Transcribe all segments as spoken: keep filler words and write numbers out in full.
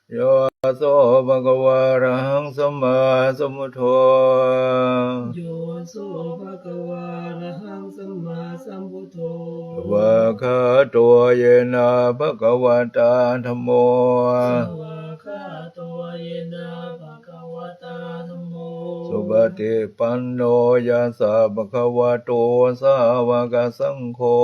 Yo so bhagavā arahaṃ sammāsambuddho. Yo so bhagavā arahaṃ sammāsambuddho. Svākkhāto yena bhagavatā dhammo. Svākkhāto yena bhagavatā dhammo. Supaṭipanno yassa bhagavato sāvakasaṅgho.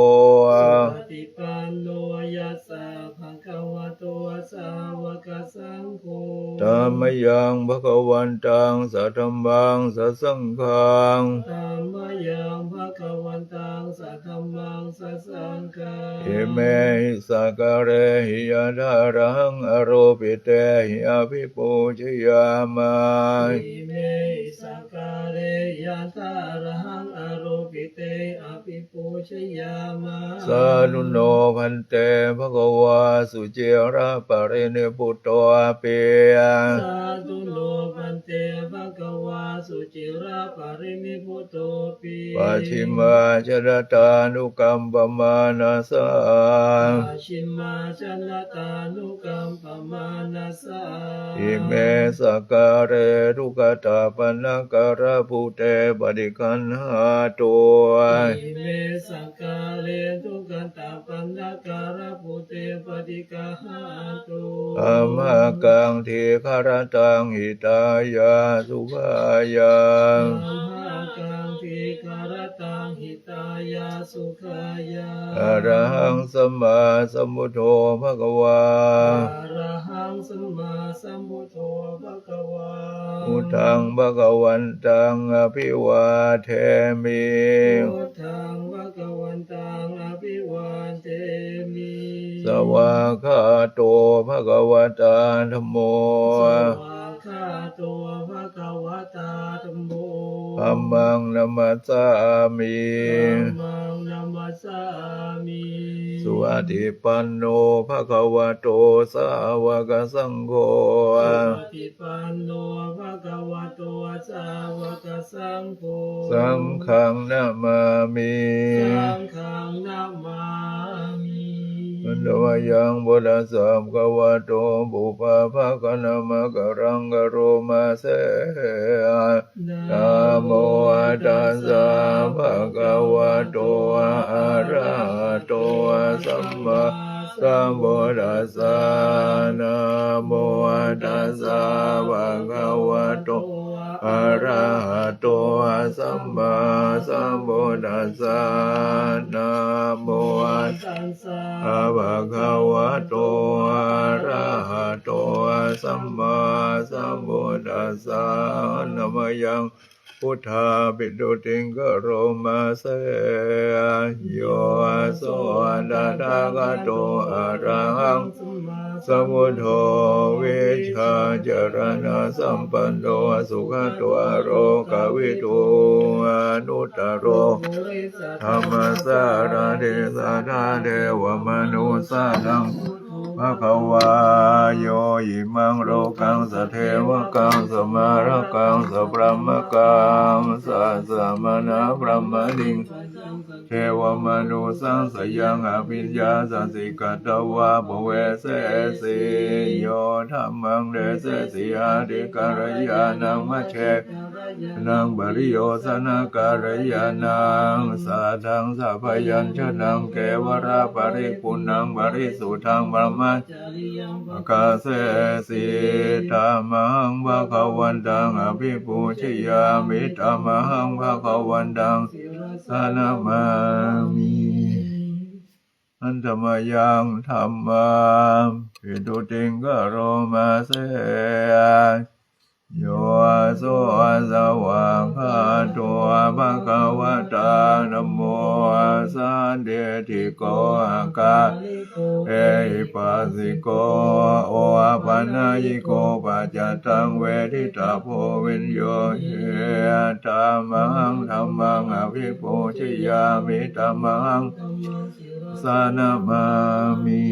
Supaṭipanno yassa bhagavato sāvakasaṅgho. Tammayaṃ bhagavantaṃ sadhammaṃ sasaṅghaṃ. Tammayaṃ bhagavantaṃ sadhammaṃ sasaṅghaṃ. Imehi sakkārehi yathārahaṃ āropitehi abhipūjayāma. Imehi sakkārehi yathārahaṃ āropitehi abhipūjayāma. Sādhu no bhante bhagavā suciraparinibbutopi. Sādhu no bhante bhagavā suciraparinibbutopi. Pacchimājanatānukampamānasā. Pacchimājanatānukampamānasā. Ime sakkāre duggatapaṇṇākārabhūte paṭiggaṇhātu. Ime sakkāre duggatapaṇṇākārabhūte paṭiggaṇhātu. Amhākaṃ dīgharattaṃ hitāya sukhāya. Amhākaṃ dīgharattaṃ hitāya sukhāya. Arahaṃ sammāsambuddho bhagavā. Arahaṃ sammāsambuddho bhagavā. Buddhaṃ bhagavantaṃ abhivādemi. Buddhaṃ bhagavantaṃ abhivādemi. Svākkhāto bhagavatā dhammo. Svākkhāto bhagavatā dhammo. Dhammaṃ namassāmi. Dhammaṃ namassāmi. Supaṭipanno bhagavato sāvakasaṅgho. Supaṭipanno bhagavato sāvakasaṅgho. Saṅghaṃ namāmi. Saṅghaṃ namāmi. Handa mayaṃ buddhassa bhagavato pubbabhāganamakāraṃ karoma se. Namo tassa bhagavato arahato sammāsambuddhassa. Namo tassa bhagavato arahato sammāsambuddhassa. Namo tassa bhagavato arahato sammāsambuddhassa. Handa mayaṃ buddhābhistutiṃ karoma se. Yo so tathāgato arahaṃ sammāsambuddho vijjācaraṇasampanno sugato lokavidū anuttaro purisadammasārathi satthā devamanussānaṃ bhagavā. Yo imaṃ lokaṃ sadevakaṃ samārakaṃ sabrahmakaṃ sassamaṇabrāhmaṇiṃ devamanussānaṃ sayaṃ abhiññāya sikkhitvā pavesesi. Yo dhammaṃ desesi atthi kalyāṇaṃ majjhe kalyāṇaṃ pariyosāna kalyāṇaṃ sādhaṃ sabyañjanaṃ kevalaparipuṇṇaṃ parisuddhaṃ brahmacariyaṃ pakāsesi. Tamahaṃ bhagavantaṃ abhipūjayāmi. Tamahaṃ bhagavantaṃ sirasā namāmi. Handa mayaṃ dhammābhistutiṃ karoma se. Yo so svākkhāto bhagavatā dhammo sandiṭṭhiko akāliko ehipassiko opanayiko paccattaṃ veditabbo viññūhīti. Tamahaṃ dhammaṃ abhipūjayāmi. Tamahaṃ sirasā namāmi.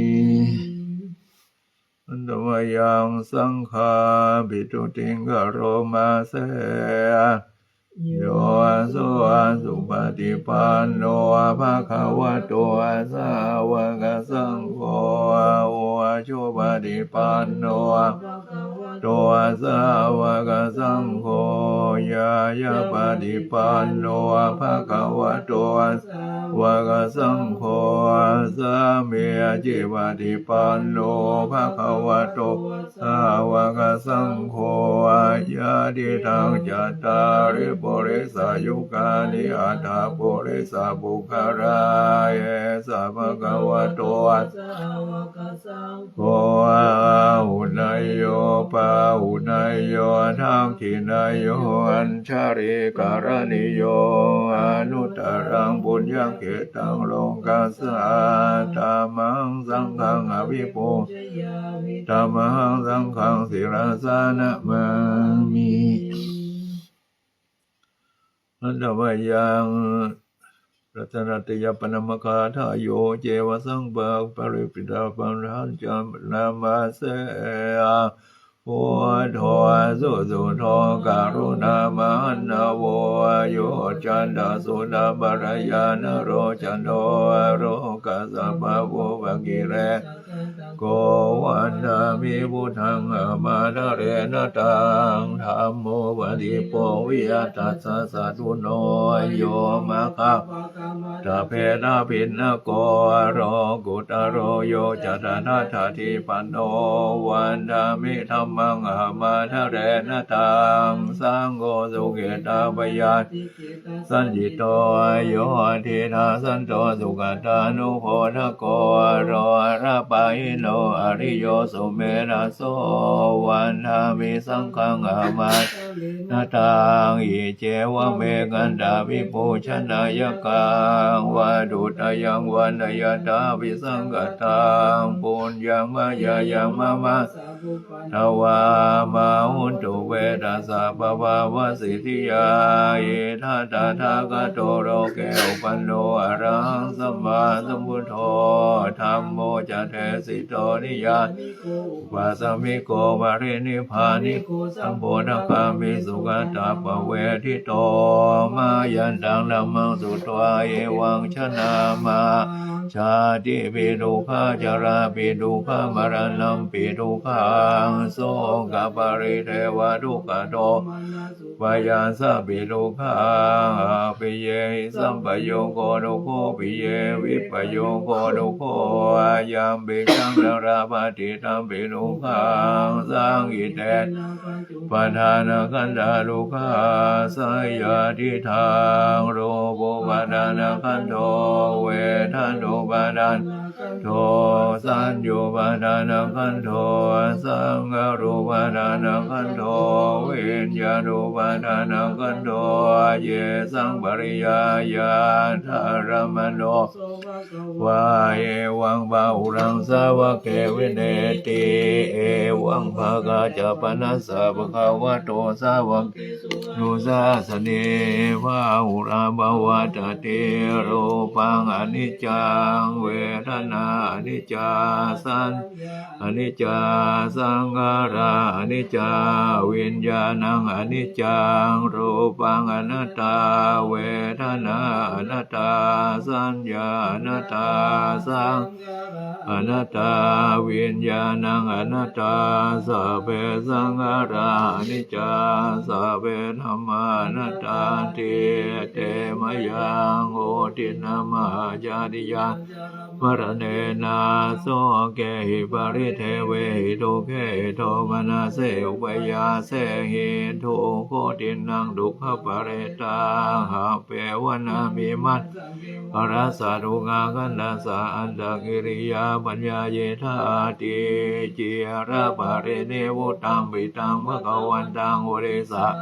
Handa mayaṃ saṅghābhistutiṃ karoma se. yo supaṭipanno bhagavato sāvakasaṅgho, ujupaṭipanno bhagavato sāvakasaṅgho, ñāyapaṭipanno bhagavato sāvakasaṅgho, sāmīcipaṭipanno bhagavato sāvakasaṅgho, yadidaṃ cattāri purisayugāni aṭṭha purisapuggalā, esa bhagavato sāvakasaṅgho, āhuneyyo pāhuneyyo dakkhiṇeyyo añjalikaraṇīyo anuttaraṃ puññakkhettaṃ lokassāti. Tammahaṃ saṅghaṃ abhipūjayāmi, tammahaṃ saṅghaṃ sirasā namāmi. อันตมยัง รัตนตยปนมคาถา yo ceva saṅghaṃ paṇidhī paṇidhā paṇidhā ca namassāmi. Buddho susuddho karuṇāmahaṇṇavo, yoccantasuddhaparyānaro cando lokassa pāvokakilesakandako, vandāmi buddhaṃ ahamadāharena taṃ. Dhammo paṭibbo viya tassa satthuno, yo maggappakamatthabhedabhinnako, lokuttaro yo ca tathāgatapattipanno, vandāmi dhammaṃ ahamadāharena taṃ. Saṅgho sukhetappayādiṭṭhikamasaññito, yo diṭṭhasanto sugatānubodhako, lokapahīno ariyo sumedhaso, vandāmi saṅghaṃ ahamadāharena taṃ. Iccevamekantabhipūjanāyakaṃ, vatthuttayaṃ vandayatthābhisaṅkhataṃ, puññaṃ mayā yaṃ mama sabbupaddavā, mā hontu ve tassa pabhāvasiddhiyā. Idha tathāgato loke uppanno, arahaṃ sammāsambuddho, dhammo ca desito niyyāniko, upasamiko parinibbāniko, sambodhagāmi sugatānugasmiṃ sthito. Mayantaṃ dhammaṃ sutvā, evaṃ janāma: jātipi dukkhā, jarāpi dukkhā, maraṇampi dukkhaṃ, sokaparidevadukkhadomanassupāyāsāpi dukkhā, appiyehi sampayogo dukkho, piyehi vippayogo dukkho, yampicchaṃ na labhati tampi dukkhaṃ, saṅkhittena pañcupādānakkhandhā dukkhā. Seyyathidaṃ: rūpūpādānakkhandho, vedanūpādānakkhandho, saññūpādānakkhandho, saṅkhārūpādānakkhandho, viññāṇūpādānakkhandho. Yesaṃ pariyāyādarammaṇo vā, evaṃ bahulaṃ sāvake vinetti, evaṃ bhāgā ca panassa bhagavato sāvakesu anusāsanī, bahulā pavattati. Rūpaṃ aniccaṃ, vedanā aniccā, saññā aniccā, saṅkhārā aniccā, viññāṇaṃ aniccaṃ. Rūpaṃ anattā, vedanā anattā, saññā anattā, saṅkhārā anattā, viññāṇaṃ anattā. Sabbe saṅkhārā aniccā, sabbe dhammā anattāti. Te mayaṃ otiṇṇaṃ mahācariyaṃ, maraṇena sokehi paridevehi dukkhehi domanassehi upāyāsehi dukkhotiṇṇaṃ dukkhaparettāhappeva nāmi maṃ rāsatugakhandhassa antakiriyā paññāyitthāti. Ciraparinibbutampi taṃ bhagavantaṃ purisaṃ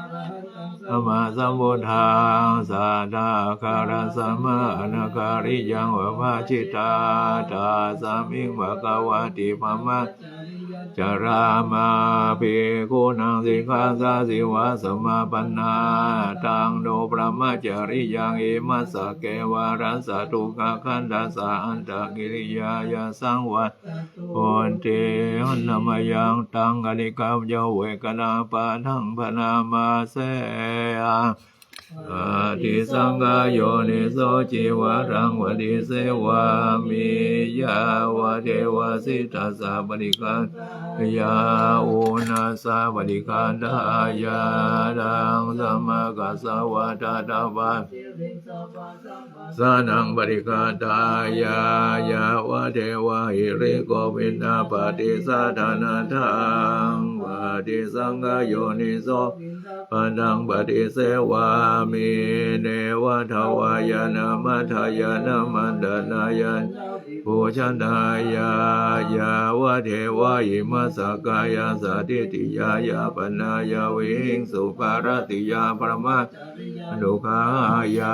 sammāsambuddhaṃ satthā āgārasmā anakāriyaṃ pabbajitā. Tasmiṃ bhagavati brahma carāma bhikkhūnaṃ sikkhāsājīvasamāpannā. Taṃ no brahmacariyaṃ imassa kevalassa antakiriyāya saṃvattantu hoti. Handa mayaṃ taṃ kaṇikāya venkatappadhaṃ bhaṇāma se. paṭisaṅkhā yoniso cīvaraṃ paṭisevāmi, yāvadeva sītassa paṭighātāya, uṇhassa paṭighātāya, ḍaṃsamakasavātātapasiriṃsapasamphassānaṃ paṭighātāya, yāvadeva hirikopinapaṭicchādanatthaṃ paṭisaṅkhā yoniso piṇḍapātaṃ paṭisevāmi, neva davāya na madāya na maṇḍanāya na vibhūsanāya, yāvadeva imassa kāyassa ṭhitiyā yāpanāya vihiṃsūparatiyā brahma- -nuggahāya.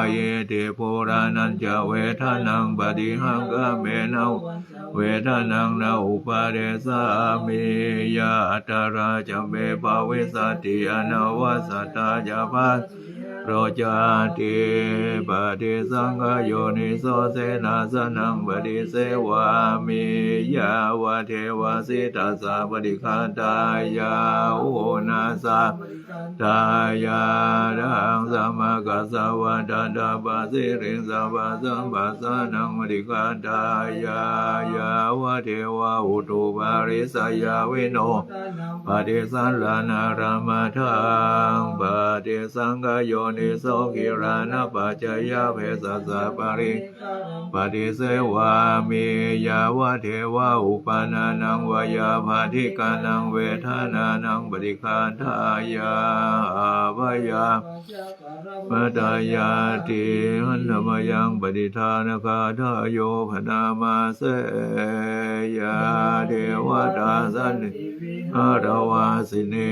Iti purāṇañca vedanaṃ paṭihaṅkhāmi navañca vedanaṃ na uppādessāmi, yātrā ca me bhavissati anavajjatā ca phāsuvihāro cāti. Paṭisaṅkhā yoniso senāsanaṃ paṭisevāmi, yāvadeva sītassa paṭighātāya, uṇhassa paṭighātāya, ḍaṃsamakasavātātapasiriṃsapasamphassānaṃ paṭighātāya, yāvadeva utuparissayavinodanaṃ paṭisallānārāmatthaṃ paṭisaṅkhā yoniso gilānapaccayabhesajjaparikkhāraṃ paṭisevāmi, yāvadeva uppannānaṃ veyyābādhikānaṃ vedanānaṃ paṭighātāya, abyāpajjhaparamatāyāti. Handa mayaṃ pattidānagāthāyo bhaṇāma se. Yā devatā santi vihāravāsinī,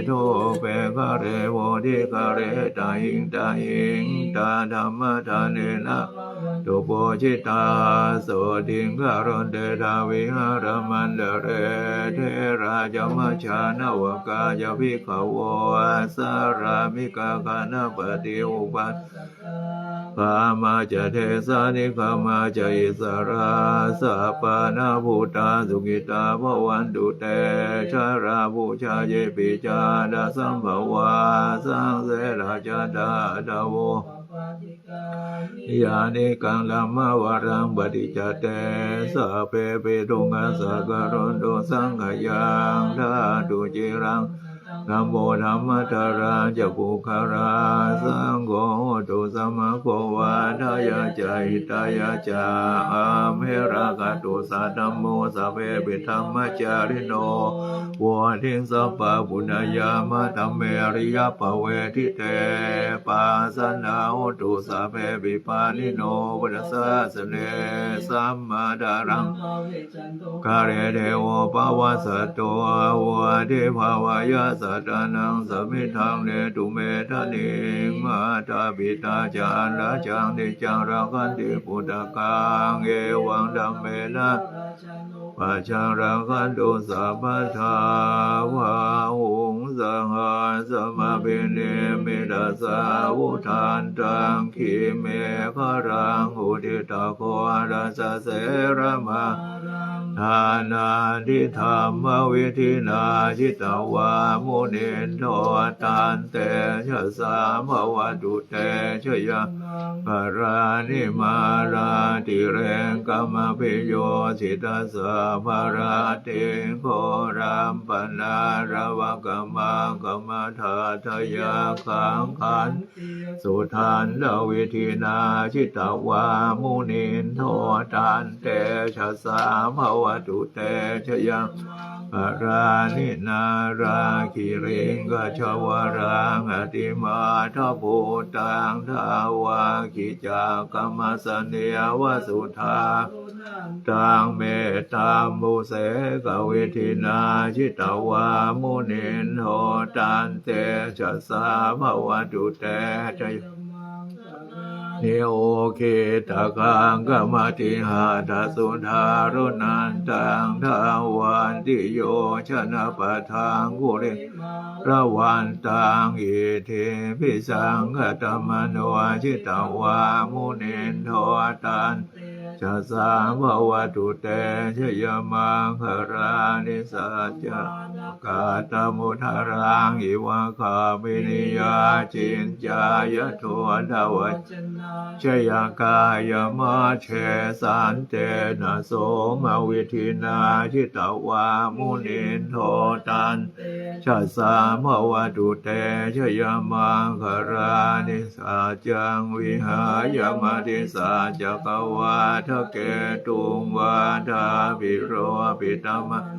thūpe ghare bodhighare tahiṃ tahiṃ, tā dhammadānena bhavantu pūjitā, sotthiṃ karontedha vihāramaṇḍale. Therā ca majjhā navakā ca bhikkhavo, sārāmikā ganapatī upāsakā, gāmā ca desā nigamā ca issarā, sappāṇabhūtā sukhitā bhavantu te. Jalābujā yepi ca aṇḍasambhavā, saṃsedā ca atthaladdho, niyyānikaṃ dhammavaraṃ paṭicca te. Sabbepi dukkhassa karontu saṅkhayaṃ, ṭhātu ciraṃ sataṃ dhammo dhammaddharā ca puggalā, saṅgho hotu samaggo va atthāya ca hitāya ca. Amhe rakkhatu saddhammo, sabbepi dhammacārino, vuḍḍhiṃ sampāpuṇeyyāma, dhamme ariyappavedite. Pasannā hontu sabbepi pāṇino buddhasāsane, sammā dhāraṃ kāle devo pavassatu, vuḍḍhibhāvāya sattānaṃ, samiddhaṃ netu medaniṃ. Mātā pitā ca atrajaṃ, niccaṃ rakkhanti puttakaṃ, evaṃ dhammena pajjā rakkhantu sabbadā. Bāhuṃ sahassamabhinimmitasāvudhantaṃ, grīmekhalaṃ uditaghorasasenamāraṃ, dānādidhammavidhinā jitavā munindo, tantejasā bhavatu te jayamaṅgalāni. Mārātirekamabhiyujjhitasabbarattiṃ, ghorampanāḷavakamakkhamathaddhayakkhaṃ, khantīsudantavidhinā jitavā munindo, tantejasā bhavatu te jaya maṅgalāni. Nāḷāgiriṃ gajavaraṃ atimattabhūtaṃ, dāvaggicakkamasanīva sudāruṇantaṃ, mettambusekavidhinā jitavā munindo, tantejasā bhavatu te jaya ni. Ukkhittakhaggam atihatthasudāruṇantaṃ, dhāvantiyojanapathaṅgulimālavantaṃ, iddhībhisaṅkhatamano jitavā munindo, tantejasā yasā bhavatu te jayamaṅgalāni. Saccaṃ vācakatamudaraṃ iva gabbhinīyā ciñcāya duṭṭhavacanaṃ janakāyamajjhe santena somavidhinā jitavā munindo tantejasā bhavatu te jayamaṅgalāni. Saccaṃ vihāya matisaccakavādaketuṃ vādābhiropitamanaṃ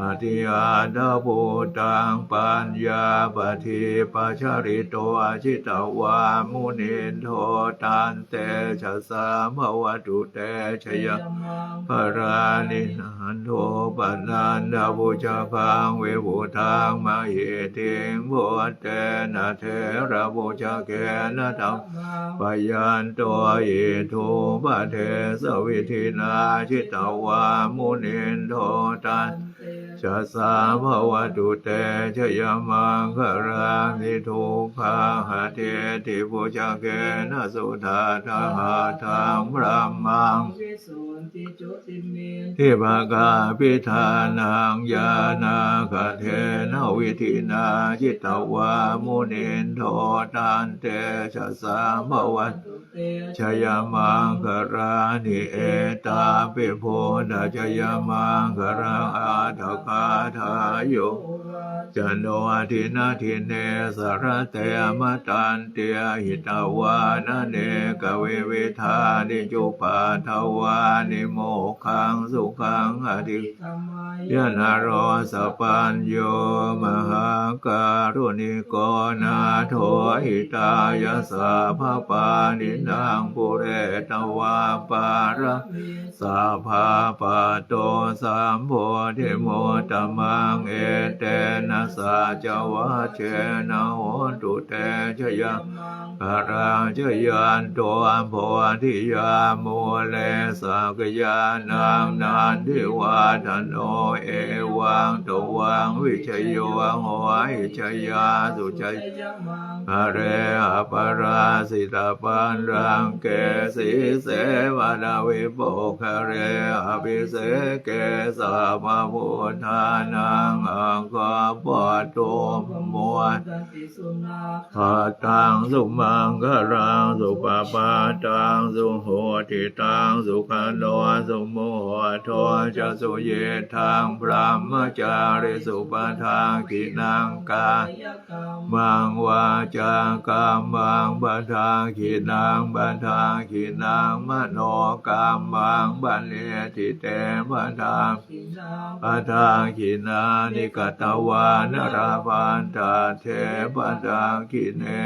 atiandhabhūtaṃ paññāpadīpajalito jitavā munindo tantejasā bhavatu te jayamaṅgalāni. Nandopanandabhujagaṃ vibudhaṃ mahiddhiṃ puttena therabhujagena damāpayanto iddhūpadesavidhinā jitavā munindo tantejasā bhavatu te jayamaṅgalāni. Duggāhadiṭṭhibhujagena sudaṭṭhahatthaṃ brahmaṃ visuddhijutimiddhibakābhidhānaṃ ñāṇāgadena vidhinā jitavā munindo tantejasā bhavatu te jayamaṅgalāni. Etāpi buddhajayamaṅgalaaṭṭhagāthā yo vācano dinadine sarate matandī hitvānanekavividhāni cupaddavāni mokkhaṃ sukhaṃ adhigameyya naro sapañño. Mahākāruṇiko nātho hitāya sabbapāṇinaṃ pūretvā pāramī sabbā patto sambodhimuttamaṃ etena saccavajjena hotu te jayamaṅgalaṃ. Jayanto bodhiyā mūle sakyānaṃ nandivaḍḍhano evaṃ tvaṃ vijayo hohi jayassu jayamaṅgale aparājitapallaṅke sīse paṭhavipokkhare abhiseke sabbabuddhānaṃ aggappatto pamodati. Sunakkhattaṃ sumaṅgalaṃ supabhātaṃ suhuṭṭhitaṃ sukhaṇo sumuhutto ca suyiṭṭhaṃ brahmacārisu padakkhiṇaṃ kāya kammaṃ vācākammaṃ padakkhiṇaṃ padakkhiṇaṃ manokammaṃ paṇidhī te padakkhiṇā padakkhiṇāni katvāna labhantatthe padakkhiṇe.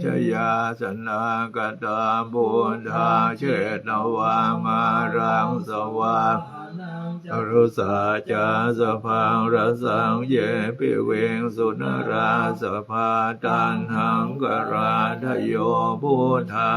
Jayāsanāgatā buddhā jetvā māraṃ savā Sarussaccasabbarasaṃ ye piviṃsu narāsabhā. Taṇhaṅkarādayo buddhā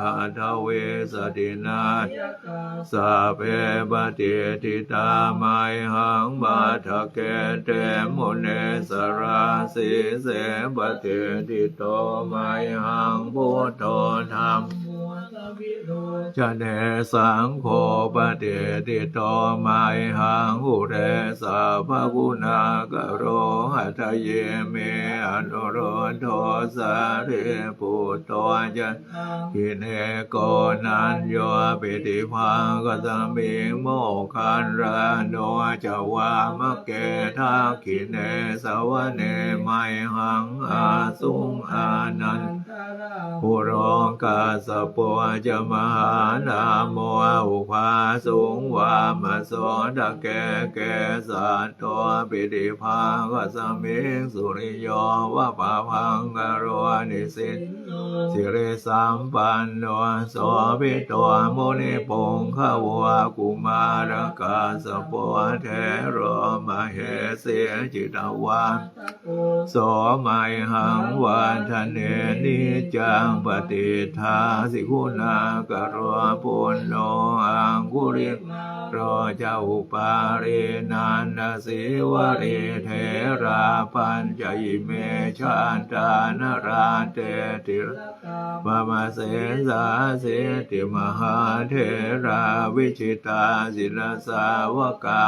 aṭṭhavīsati nāyakā sabbe patiṭṭhitā mayhaṃ matthake te munissarā. Sīse patiṭṭhito mayhaṃ buddho dhammo dvilocane saṅgho patiṭṭhito mayhaṃ ure sabbaguṇākaro. Hadaye me anuruddho sārīputto ca dakkhiṇe koṇḍañño piṭṭhibhāgasmiṃ moggallāno ca vāmake. Dakkhiṇe savane mayhaṃ āsuṃ ānanda rāhulo kassapo ca mahānāmo ubhāsuṃ vāmasotake. Kesato piṭṭhibhāgasmiṃ suriyo va pabhaṅkaro nisinno sirisampanno sobhito munipuṅgavo. Kumārakassapo thero mahesī cittavā so mayhaṃ vadane niccaṃ patiṭṭhāsi guṇākaro. Puṇṇo aṅgulimālā Ro ca Upālī Nandasīvalī, therā pañca ime jātā, nalāṭe tilakā mama. Sesāsīti mahātherā, vijitā jinasāvakā,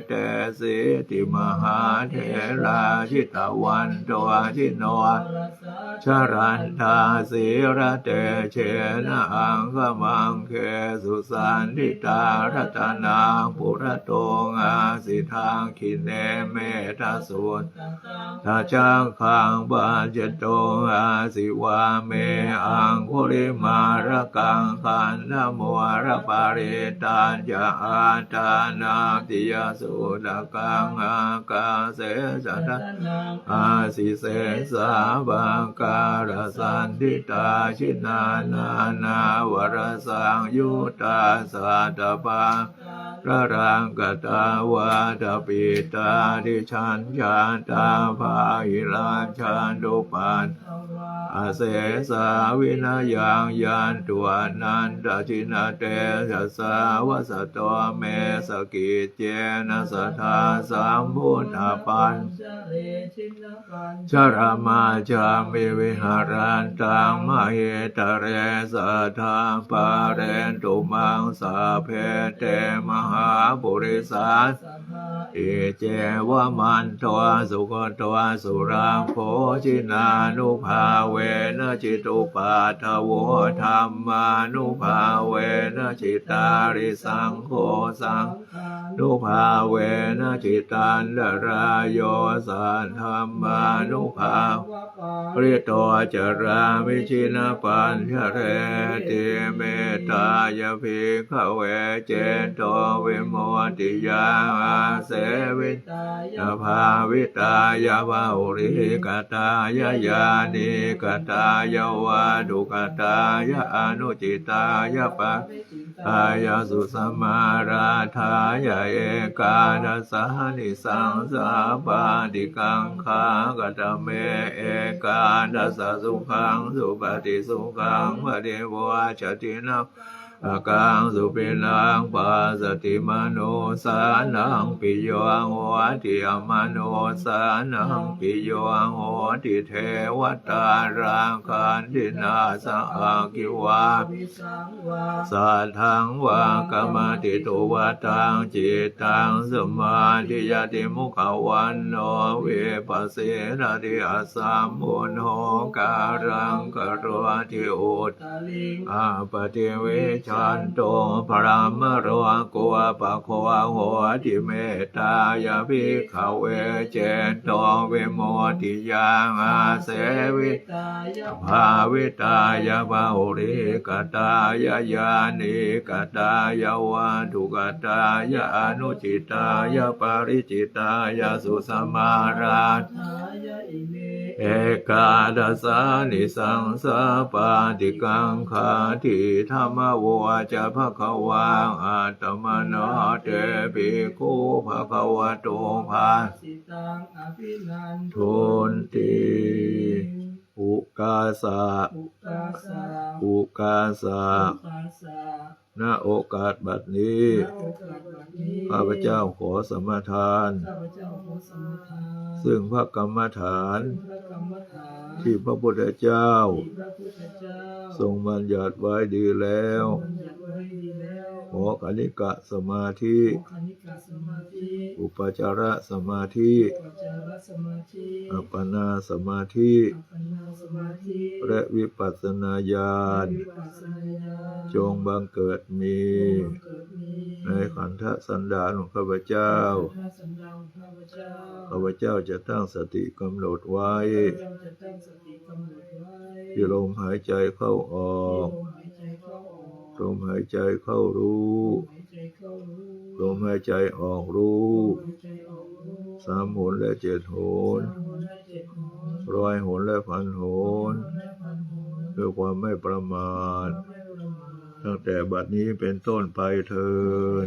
etesīti mahātherā, jitavanto jinorasā, jalantā sīlatejena, aṅgamaṅgesu saṇṭhitā. Ratanaṃ purato āsi, dakkhiṇe mettasuttakaṃ, dhajaggaṃ pacchato āsi, vāme aṅgulimālakaṃ. Khandhamoraparittañca, āṭānāṭiyasuttakaṃ, ākāse chadanaṃ āsi, sesā pākārasaṇṭhitā. Jinā nānāvarasaṃyuttā, sattappākāralaṅkatā, vātapittādisañjātā, bāhirajjhattupaddavā, asesā vinayaṃ yantu, anantajinatejasā. Vasato me sakiccena, sadā sambuddhapañjare, jinapañjaramajjhamhi, viharantaṃ mahītale, sadā pālentu maṃ sabbe, te mahāpurisāsabhā. Iccevamanto sugutto sulabho, jinānubhāvena jitupaddavo, dhammānubhāvena jitārisaṅgho, saṅghānubhāvena jitantarāyo, saddhammānubhāvapālito carāmi, jinapañjareti. Mettāya bhikkhave, cetovimuttiyā āsevitāya bhāvitāya, bahulīkatāya ñānīkatāya vatthukatāya anucitāya pari tāya susamārādhāya, ekādasānisaṃsā pāṭikaṅkhā. Katame ekādasa? Sukhaṃ supati, sukhaṃ paṭibujjhati, navaṃ nānvakaṃ supinaṃ passati, manussānaṃ piyo hoti, amanussānaṃ piyo hoti, devatā rakkhanti, nāssa aggi vā satthaṃ vā kamati, tuvaṭaṃ cittaṃ samādhiyati, mukhavaṇṇo vippasīdati, asammūḷho kālaṃ karoti, uttariṃ appaṭivijjhanto brahmalokūpago hoti. Mettāya bhikkhave, cetovimuttiyā āsevi bhāvitāya, bahulīkatāya ñānīkatāya vatthukatāya anucitāya paricitāya susamārādhāya, ime ekādasānisaṃsā pāṭikaṅkhāti. Idamavoca bhagavā. Attamanā te bhikkhū bhagavato bhāsitaṃ abhinandunti. Ukāsa. Ukāsa. Ukāsa. Ukāsa. ณ โอกาสบัดนี้ ณ โอกาสบัดนี้ ข้าพเจ้าขอสมาทาน ข้าพเจ้าขอสมาทาน ซึ่งพระกรรมฐาน ซึ่งพระกรรมฐาน ที่พระพุทธเจ้า ที่พระพุทธเจ้า ทรงบัญญัติไว้ดีแล้ว ทรงบัญญัติไว้ดีแล้ว ขอขณิกะสมาธิ ขอขณิกะสมาธิ อุปจารสมาธิ อุปจารสมาธิ อัปปนาสมาธิ อัปปนาสมาธิ และวิปัสสนาญาณ และวิปัสสนาญาณ จงบังเกิดมี จงบังเกิดมี ในขันธสันดานของข้าพเจ้า ในขันธสันดานของข้าพเจ้า ข้าพเจ้าจะตั้งสติกำหนดไว้ ข้าพเจ้าจะตั้งสติกำหนดไว้ ที่ลมหายใจเข้าออก ที่ลมหายใจเข้าออก ลมหายใจเข้ารู้ ลมหายใจเข้ารู้ ลมหายใจออกรู้ ลมหายใจออกรู้ สามหนและเจ็ดหน สามหนและเจ็ดหน ร้อยหนและพันหน ร้อยหนและพันหน ด้วยความไม่ประมาท ด้วยความไม่ประมาท ตั้งแต่บัดนี้เป็นต้นไปเทอญ